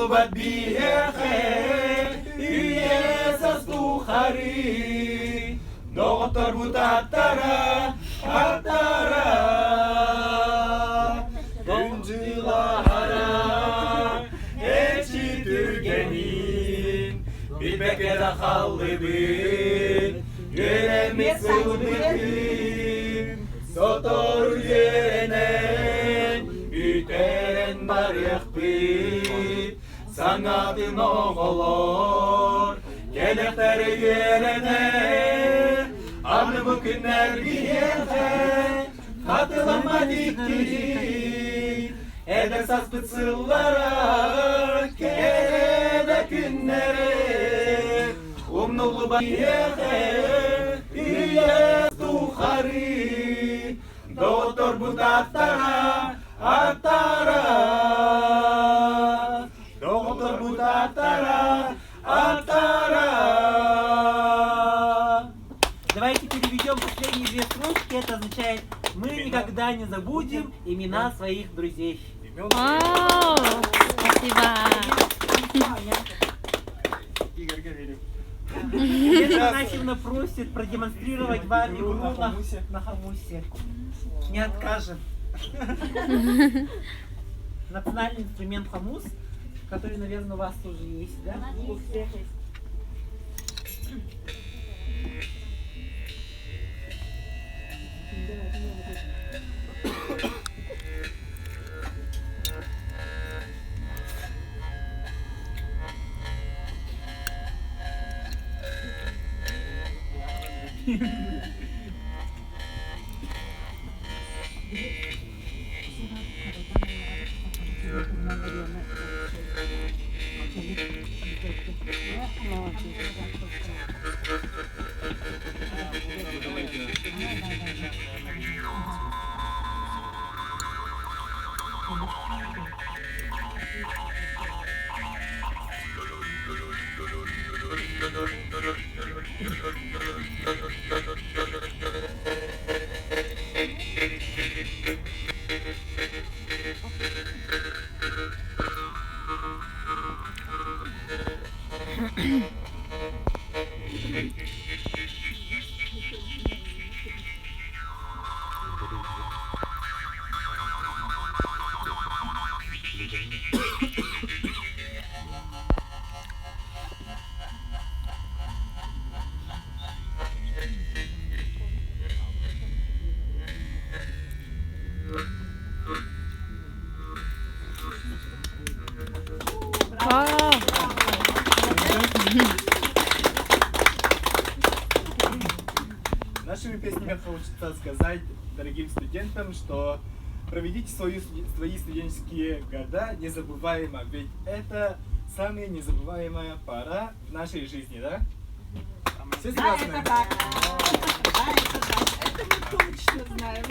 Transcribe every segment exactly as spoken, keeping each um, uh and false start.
Бат биехе үе сас тухари, доготор бут аттара, аттара. Дончулара эчи түргенин, бипекеда халлыбын, үремис ылбытын, сотор үеренен, үтерен барыякпын. Саңаадын оголор, келектери үерене, аны бу күннер биелге, катылама дикти, эдер саспыт сыллара, келеде күннери, умнулу биелге, үе тухари, доктор бу даттара, аттара. Доктор бу даттара, аттара. Давайте переведем последние две строчки. Это означает, мы никогда не забудем имена своих друзей. Вау! Спасибо. Игорьга верим. Елена Афанасьевна просит продемонстрировать вам игру на хомусе. На хомусе. Не откажем. Национальный инструмент хомус, который, наверное, у вас тоже есть, да? У всех есть. Вау! Нашими песнями хочется сказать дорогим студентам, что проведите свою, студи- свои студенческие года незабываемо, ведь это самая незабываемая пора в нашей жизни, да? Все согласны? Да, это так. Да, это так. Это мы точно знаем.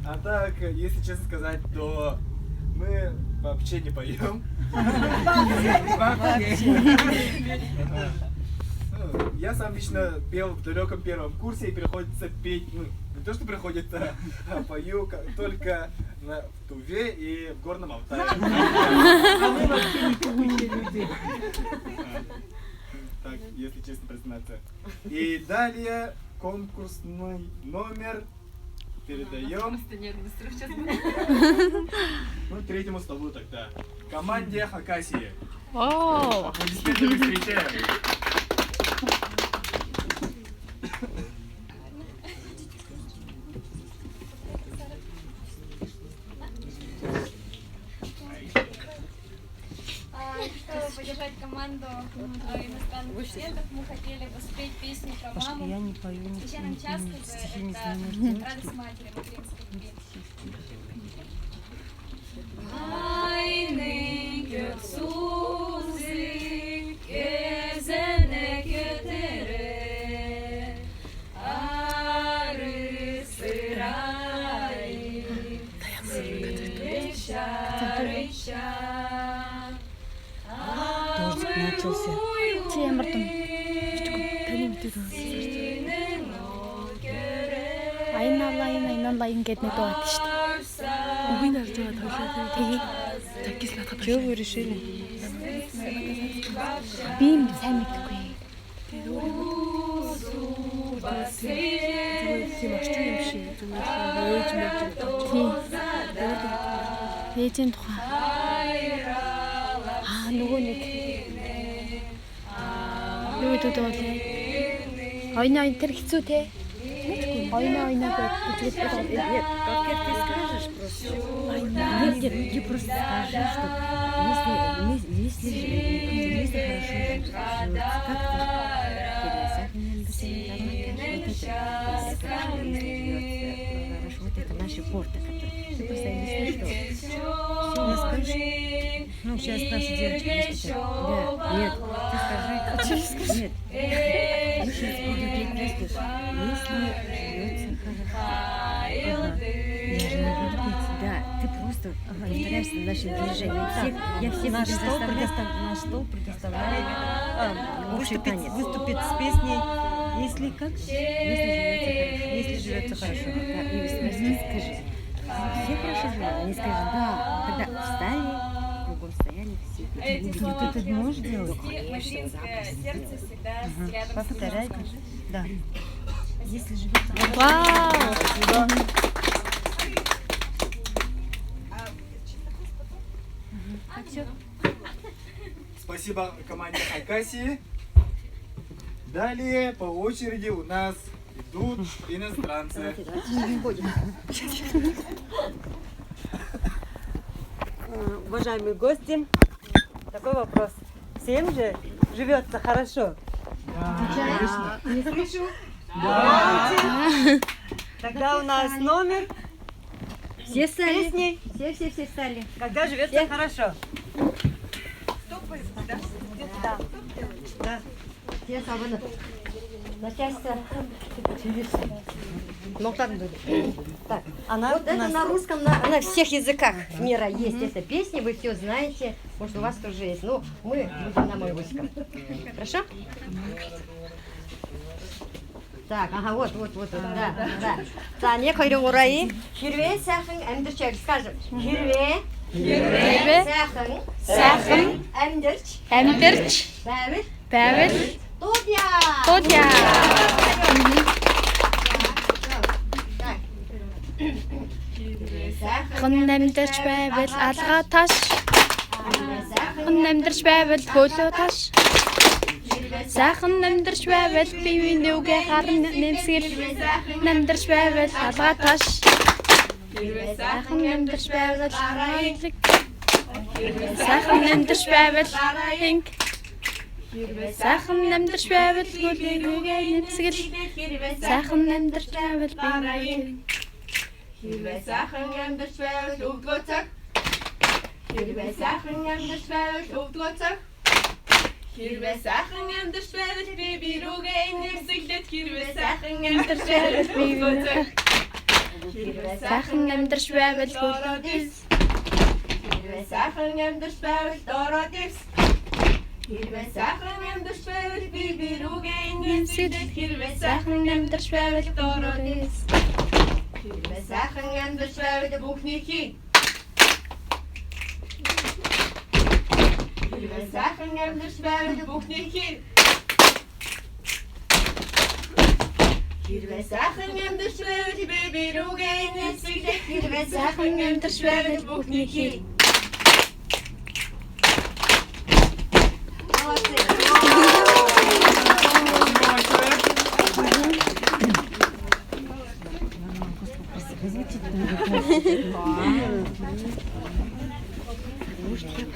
А так, если честно сказать, то мы вообще не поем. Вообще. Ну, я сам лично пел в далеком первом курсе, и приходится петь, ну, не то, что приходится, а пою ка- только на Туве и в Горном Алтае. А мы вообще не тувые люди. Так, если честно признаться. И далее конкурсный номер передаем. Просто нервный срыв сейчас. Ну, третьему столу тогда. Команде Хакасии. О! Аплодисментами встречаем. А, чтобы поддержать команду, а, иностранных студентов, мы хотели бы спеть песню про маму. Я не пою, не Священном час, стихи не знаю. Радость матери, материнские любви. Айның көк сузы кезене көтере, арыг-сырайы сыйын шарыша. Дождик начался. Темірдің. Айналайын, айналайын кетіне туат ишти. Угуйнар жоо тажа. Теги. Так, если отхапать. Чего вы решили? Би юм сайн мэдгүй. Тим ашчу юм ши. Тим. Ээжин тухай. Аа, нөгөө нэг. Юу гэдэг бол? Ойно ойн тэр хэцүү те. Ойно ойно гэдэг. Нет, нет, как ты скажешь просто. Нет, нет, ты просто скажи, что если, если, если хорошо живётся, как ты? Пересадка, вот это, это хорошо, если живётся хорошо, вот это наши порты, которые. Ты просто объясни, что. Всё, не скажешь. Ну, сейчас наши девочки выступят. Да, нет, ты скажи. А что я скажу? Нет. Ну, сейчас будет петь просто. Если живётся хорошо. Ага. Я же не буду петь. Да, ты просто повторяешь на нашем движении. Всех, я всех. Наш стол предостав-, наш стол предоставляет, а, общий выступить, танец. Выступить с песней. Если как? Если живётся хорошо. Если живётся хорошо. Да, и вместе скажи. Все хорошо живут? Они скажут: «Да». Когда встали, кругом стояли, все. Эти слова. Ты можешь делать? Материнское сердце всегда рядом с ребёнком. Повторяй. Да. Если живётся хорошо. Вау! Спасибо. Спасибо команде Хакасии. Далее по очереди у нас идут иностранцы. Э, уважаемые гости, такой вопрос. Всем же живётся хорошо? Да. Не слышу. Да. Тогда у нас номер. Все встали. Песни. Все, все, все встали. Когда живётся хорошо. Да. Да. Все свободно. Начальство. Мохтар. Так. Она вот это на русском, на, на всех языках мира есть. Эта песня, вы все знаете, может, у вас тоже есть. Ну, мы будем на монгольском. Хорошо? Так, ага, вот, вот, вот, вот, да, да. За, не койдуң орайы? Хирве сахын эмдирчек, скажем. Хирве. Хирве. Сахын. Сахын. Эмдирч. Эмдирч. Бәвіл. Бәвіл. Тодя. Тодя. Так. Хын эмдирч бәвіл алга таш. Хын эмдирч бәвіл хөлө таш. Сахын эмдирч бәвіл бивинүүге харын немсгил. Хын эмдирч бәвіл алга таш. Сахын эмдирч бәвіл карайлык. Сахын эмдирч бәвіл карайынг. Сахын эмдирч бәвіл хөлүнүүге немсгил. Сахын эмдирч бәвіл бивинүүге. Хирве сахын эмдирч бәвіл өвдүгөцөк. Хирве сахын эмдирч бәвіл өвдүгөцөк. Хирве сахын эмдирч бәвіл бибирүүге немсиглет. Хирве сахын эмдирч бәвіл өвдүгөцөк. Хирве сахын эмдирч бәвіл дородис. Хирве сахын эмдирч бәвіл дородис. Хирве сахын эмдирч бәвіл бибирүүге немсиглет. Хирве сахын эмдирч бәвіл дородис. Хирве сахын эмдирч бәвіл бухники. Хирве сахын эмдирч бәвіл бухники. Хирве сахын эмдирч бәвіл бибирүүге немсиглет. Хирве сахын эмдирч бәвіл бухники.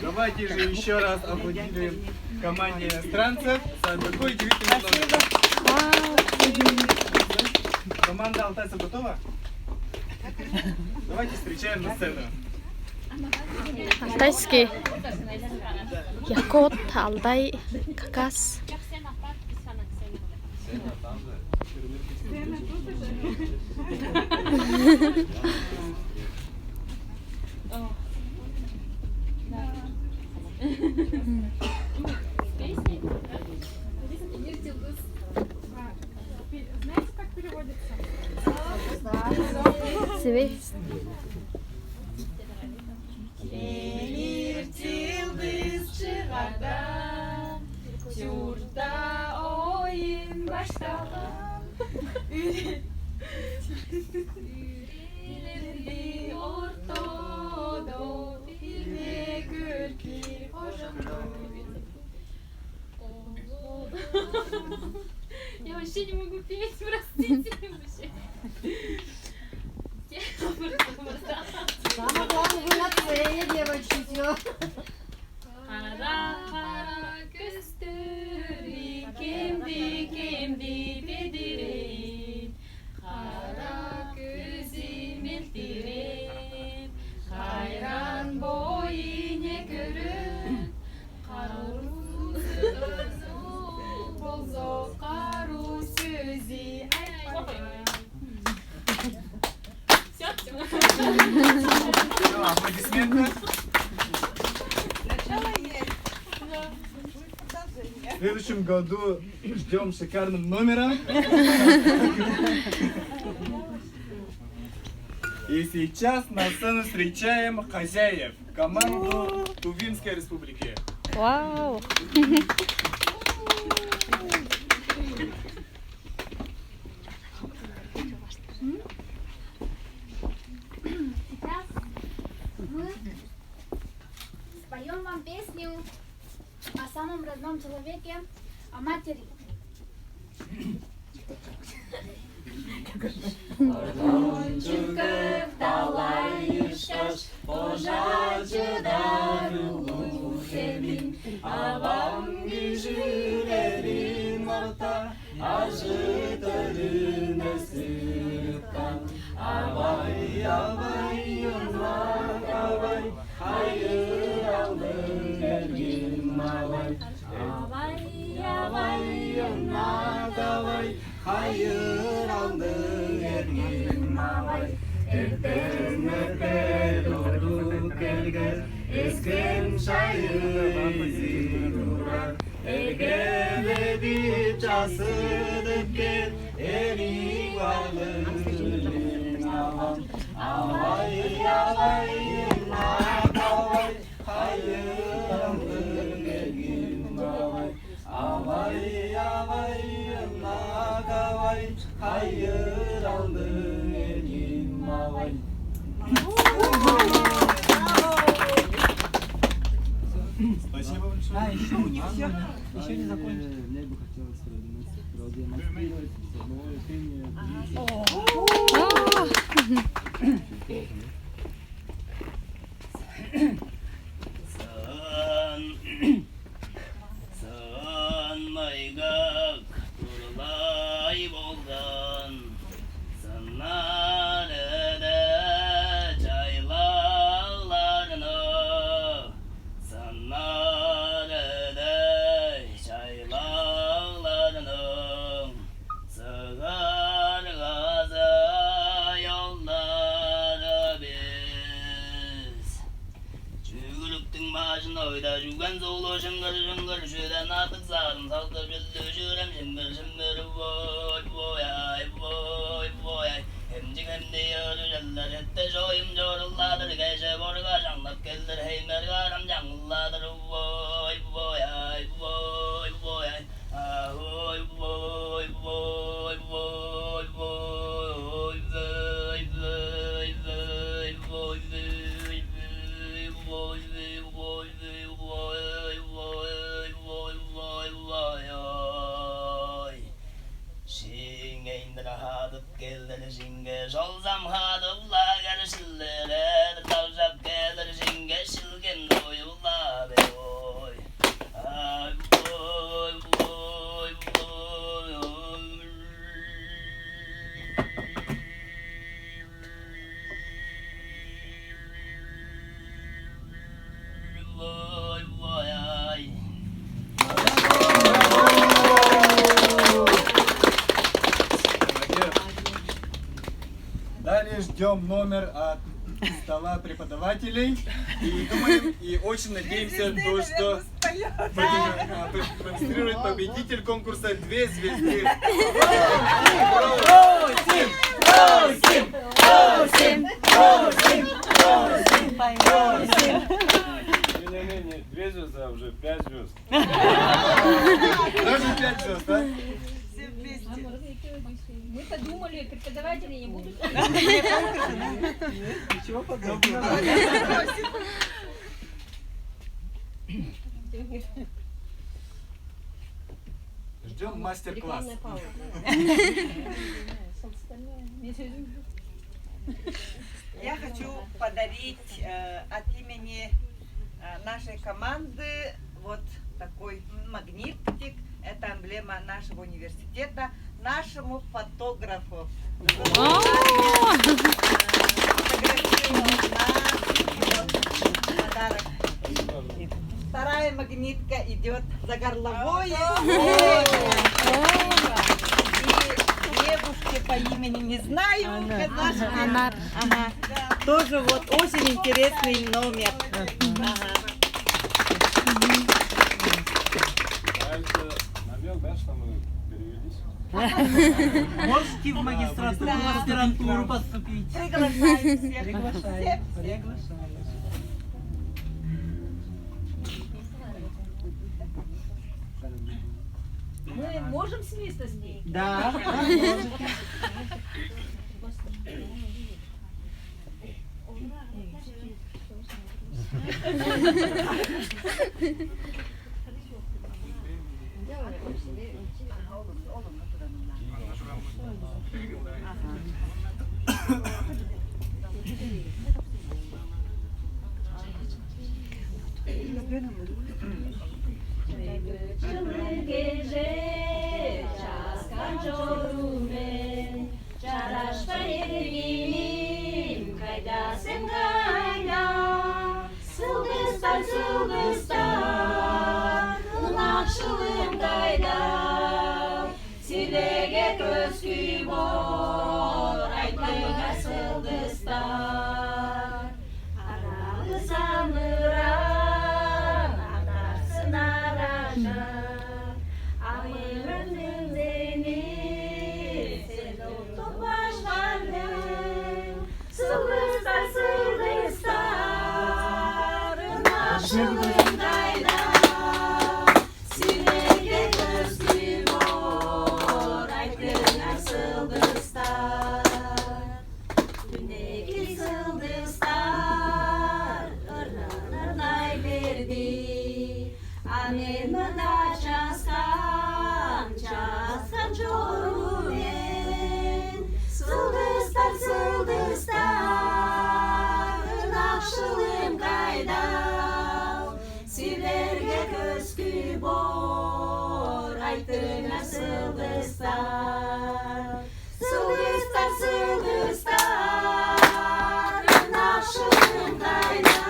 Давайте же ещё раз аплодируем команде иностранцев за такой удивительный номер. Команда Алтайца готова? Давайте встречаем на сцену. Алтайский. Якут, Алтай, Хакас. Знаете, как переводится? Свет. Чуртта оюн башталган. Үрелди ортодо, билме көргүр кожамдо. Я вообще не могу петь, простите. Самое главное, вы на сцене, девочки, всё. Кара-кара көстүр, кемди-кемди бедирейн, кара көзү мелдирейн, кайран бойуну көрүп, каруу сөзү болза, каруу сөзү айтпайн. Всё, аплодисменты. В следующем году ждём шикарным номером. И сейчас на сцену встречаем хозяев, команду Тувинской Республики. Вау! Сейчас мы споем вам песню о самом родном человеке, о матери. Чурттап талай ышкаш, кожа чыдар улуг хемим, авам кижи үрерин орта, ажы-төлүн өстүрүп каан. Авай, авай, ынак авай, хайыралдыг эргим авай. Авай, авай, ынак авай, хайыралдыг эргим авай. Эртен эртер уруг келгеш, эскерим чайы изиг турар. Эргеледип чассыдып кел, эрип алыр чүлүң авам. Авай, авай, ынак авай, хайыралдыг эргим авай. Авай, авай, ынак авай, хайыралдыг эргим авай. Спасибо большое. А, ещё не всё. Ещё не закончил. Мне бы хотелось продемонстрировать, продемонстрировать с одного пения. О! Сыын мыйгак турлай болган, сыннар эде чайлагларны, сыннар эде чайлагларның сыгаргазы ёлдары бис. Чүгүрүктүң бажын ойда чүген суулу шыңгыр-шыңгыр, чүден артык сагын салтып, чүлдү чүрем шимир-шимир, вой, вой, ай, вой, вой, ай. Эмчик эмдей өрү чалдар, четте чоюм чорулладыр, кеже борга чаңнап келдир, хеймер карам чаңгылладыр, вой, вой, ай, вой, вой, ай. Шиңейндир хадып келдир шиңге, шолзам хадып лагер шиллерер, тавжап келдир шиңге, шилген оюлап, ой. Далее ждем номер от стола преподавателей. И думаем, и очень надеемся, то, что продемон-, а, пр-, продемонстрирует победитель конкурса «Две звезды». Просим, просим, просим, просим, просим. Не-не-не, две звезды, а уже пять звезд. Ничего подобного. Ждем мастер-класс. Я хочу подарить э, от имени э, нашей команды вот такой магнитик. Это эмблема нашего университета. Нашему фотографу. Фотографировал нас. И вот подарок. Вторая магнитка идет за горловое. И девушки по имени не знаю, казашки. Она тоже вот очень интересный номер. Ага. А это намёк, да, что мы перевелись? Можете в магистратуру, в аспирантуру поступить. Приглашаем всех. Приглашаем. Всех, всех. Приглашаем. Мы можем с места спеть? Да. Чылыг кежээ чааскан чорум мен, чарашкан эргим, кайда сен, кайда? Сылдыстар, сылдыстар, ынакшылым кайда? Силерге көскү боор, айтпаңар, сылдыстар. Аралы саныран, атарсың аража. Амырыңның дени сен уттуп башкардың. Сылдыстар, сылдыстар, ынакшылым кайда? Силерге көскү боор, айтыңар, сылдыстар. Үнеки сылдыстар ырнай берди. А мен мында чааскан, чааскан чорум мен. Сылдыстар, сылдыстар, ынакшылым кайда? Силерге көскү боор, айтыңар, сылдыстар. Сылдыстар, сылдыстар, ынакшылым кайда?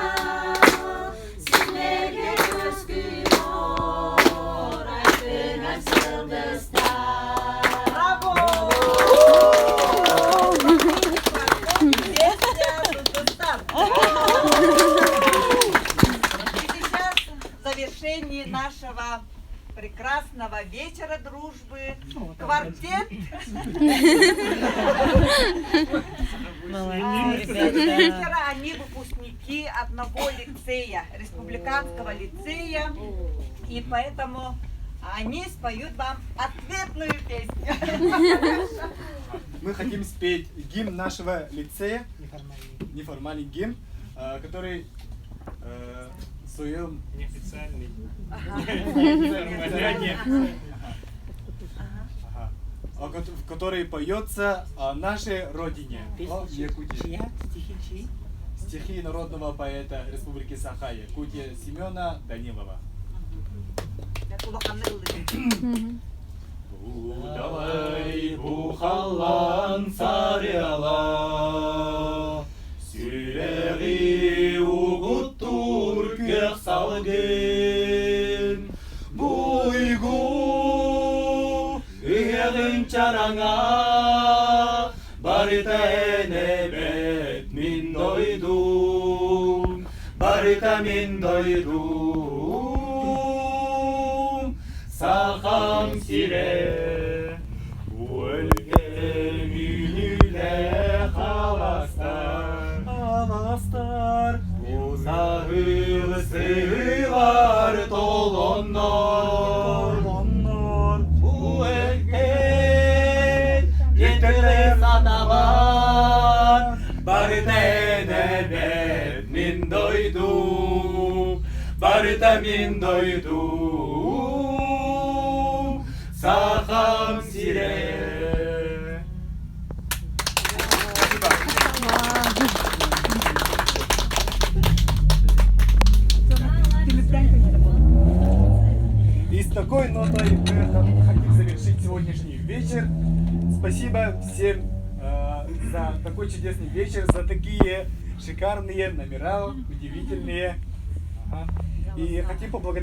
Силерге көскү боор, айтыңар, сылдыстар. Браво! Песня сылдыстар. И сейчас в завершении нашего прекрасного вечера дружбы квартет. Молодцы, ребята. Они выпускники одного лицея, республиканского лицея. И поэтому они споют вам ответную песню. Мы хотим спеть гимн нашего лицея, неформальный гимн, э, который э, в своем неофициальный. Ага. Ага. О кот-, в которой поется о нашей родине, о Якутии. Стихи народного поэта Республики Саха-Якутия Семёна Данилова. Бу далай, бу халаан сарыала, сүрегии угуттур көк салгын. Буйгу ыягын чараңа, барыта энебет мен дойдум, барыта мен дойдум. Сахам сире, өлгениң-биле халастар, халастар. Бо сагыыл сыйлар толоннор, толоннор. Бо эрткен эртелер санавар. Ненебе, мин дойду, барыта мин дойду, сахам сире. И с такой нотой мы хотим завершить сегодняшний вечер. Спасибо всем э, за такой чудесный вечер, за такие шикарные номера, удивительные. Ага. И хотим поблагодарить